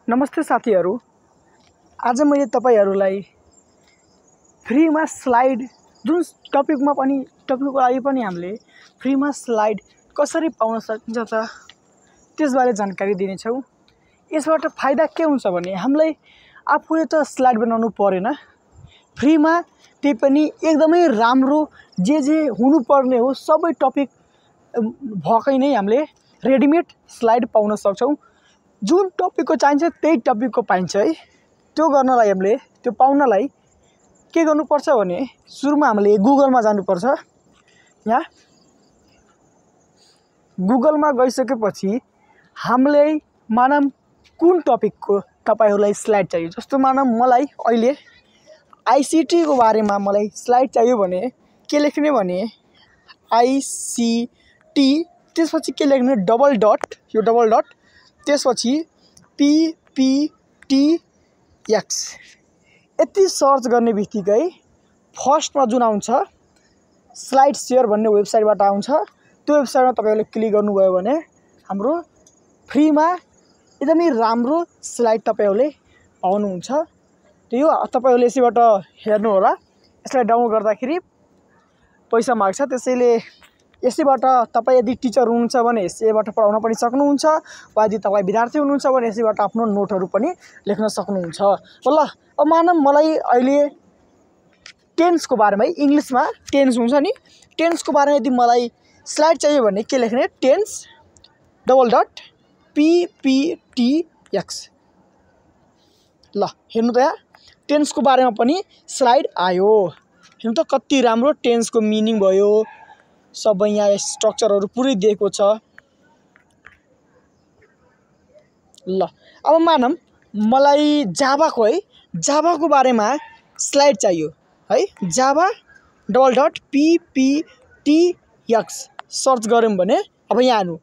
नमस्ते साथीहरु, आज मैले तपाईहरुलाई फ्रीमा स्लाइड जुन टपिकको लागि पनि हामीले फ्रीमा स्लाइड कसरी पाउन सकिन्छ त त्यसबारे जानकारी दिनेछौं। यसबाट फाइदा के हुन्छ भने हामीलाई आफूले त स्लाइड बनाउनु परेन, फ्रीमा त्यही पनि एकदमै राम्रो जे हुनुपर्ने हो सबै टपिक भकै नै हामीले रेडिमेड स्लाइड पाउन सक्छौं। जुन टपिकको चाहिन्छ त्यही टपिकको पाइन्छ है। त्यो गर्नलाई हामीले त्यो पाउनलाई के गर्नुपर्छ भने सुरुमा हामीले गुगलमा जानुपर्छ। यहाँ गुगलमा गइसकेपछि हामीले मानम कुन टपिकको तपाईहरुलाई स्लाइड चाहियो, जस्तो मानम मलाई अहिले आईसीटी को बारेमा मलाई स्लाइड चाहियो भने के लेख्ने भने आईसीटी त्यसपछि के लेख्ने डबल डट, यो डबल डट त्यसपछि पीपीटीएक्स यति सर्च गर्ने बित्तिकै फर्स्टमा जुन आउँछ स्लाइड शेयर भन्ने वेबसाइटबाट आउँछ। त्यो वेबसाइटमा तपाईहरुले क्लिक गर्नुभयो भने हाम्रो फ्रीमा एकदमै राम्रो स्लाइड तपाईहरुले पाउनुहुन्छ। त्यो तपाईहरुले यसैबाट हेर्नु होला। यसलाई डाउनलोड गर्दाखेरि पैसा माग्छ, त्यसैले यसैबाट तपाई यदि टिचर हुनुहुन्छ भने यसैबाट पढाउन पनि सक्नुहुन्छ, वा यदि तपाई विद्यार्थी हुनुहुन्छ भने यसैबाट आफ्नो नोटहरु पनि लेख्न सक्नुहुन्छ। ल अब मानम मलाई अहिले टेन्सको बारेमा इंग्लिशमा टेन्स हुन्छ नि, टेन्सको बारेमा यदि मलाई स्लाइड चाहियो भने के लेख्ने टेन्स डबल डट पीपीटीएक्स। ल हेर्नु त यहाँ टेन्सको बारेमा पनि स्लाइड आयो। हेर्नु त कति राम्रो टेन्सको मिनिङ भयो, सबै यहाँ स्ट्रक्चरहरु पुरै दिएको छ। ल अब मानम मलाई जाभाको बारेमा स्लाइड चाहियो है। जाभा डबल डट पीपीटीएक्स सर्च गर्यौं भने अब यहाँ आउनु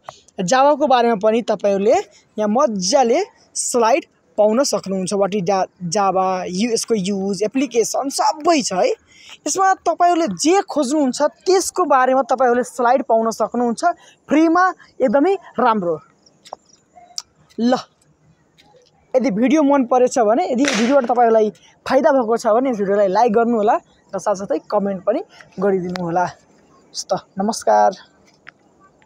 जाभाको बारेमा पनि तपाईहरुले यहाँ मज्जाले स्लाइड पाउन सक्नुहुन्छ। व्हाट इज जाभा, यसको युज, एप्लिकेसन सबै छ है। यसमा तपाईहरुले जे खोज्नुहुन्छ त्यसको बारेमा तपाईहरुले स्लाइड पाउन सक्नुहुन्छ फ्रीमा, एकदमै राम्रो। ल यदि भिडियो मन परेछ भने, यदि भिडियोबाट तपाईहरुलाई फाइदा भएको छ भने भिडियोलाई लाइक गर्नु होला र साथसाथै कमेन्ट पनि गरिदिनु होला। हस्त नमस्कार।